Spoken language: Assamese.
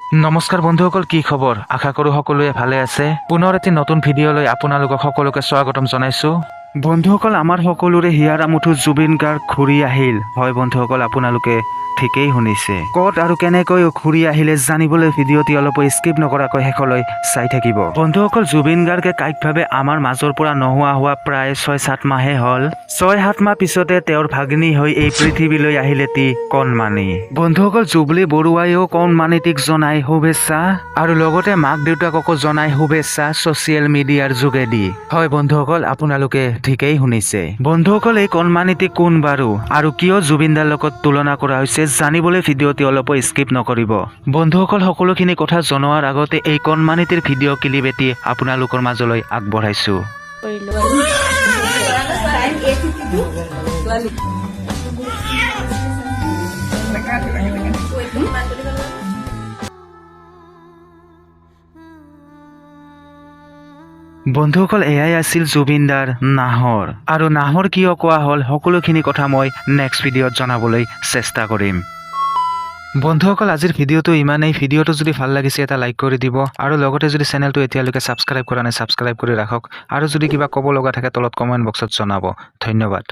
নমস্কাৰ বন্ধুসকল, কি খবৰ? আশা কৰোঁ সকলোৱে ভালে আছে। পুনৰ এটি নতুন ভিডিঅ'লৈ আপোনালোকক সকলোকে স্বাগতম জনাইছোঁ। বন্ধুসকল, আমাৰ সকলোৰে হিয়াৰ আমঠু জুবিন গাৰ্গ ঘূৰি আহিল। হয় বন্ধুসকল, আপোনালোকে ঠিকেই শুনিছে। ক'ত আৰু কেনেকৈ ঘূৰি আহিলে জানিবলৈ ভিডিঅ'টি অলপ স্কিপ নকৰাকৈ শেষলৈ চাই থাকিব। বন্ধুসকল, জুবিন গাৰ্গে কায়িকভাৱে আমাৰ মাজৰ পৰা নোহোৱা হোৱা প্ৰায় 6-7 মাহে হ'ল। 6-7 মাহ পিছতে তেওঁৰ ভাগিনী হৈ এই পৃথিৱীলৈ আহিল এটি কণমানি। বন্ধুসকল, জুবলি বৰুৱাইও কণমানিটিক জনাই শুভেচ্ছা আৰু লগতে মাক দেউতাককো জনাই শুভেচ্ছা ছচিয়েল মিডিয়াৰ যোগেদি। হয় বন্ধুসকল, আপোনালোকে ঠিকেই শুনিছে। বন্ধুসকল, এই কণমানিটি কোন বাৰু আৰু কিয় জুবিনদাৰ লগত তুলনা কৰা হৈছে, জানিবলৈ ভিডিঅ'টি অলপো স্কিপ নকৰিব। বন্ধুসকল, সকলোখিনি কথা জনোৱাৰ আগতে এই কণমানিটিৰ ভিডিঅ' ক্লিপ এটি আপোনালোকৰ মাজলৈ আগবঢ়াইছো। কৰিলো। Sin A 52. বন্ধুসকল, এয়াই আছিল জুবিনদাৰ নাহৰ। আৰু নাহৰ কিয় কোৱা হ'ল, সকলোখিনি কথা মই নেক্সট ভিডিঅ'ত জনাবলৈ চেষ্টা কৰিম। বন্ধুসকল, আজিৰ ভিডিঅ'টো ইমানেই। ভিডিঅ'টো যদি ভাল লাগিছে, এটা লাইক কৰি দিব আৰু লগতে যদি চেনেলটো এতিয়ালৈকে ছাবস্ক্ৰাইব কৰা নাই, ছাবস্ক্ৰাইব কৰি ৰাখক। আৰু যদি কিবা ক'ব লগা থাকে, তলত কমেণ্ট বক্সত জনাব। ধন্যবাদ।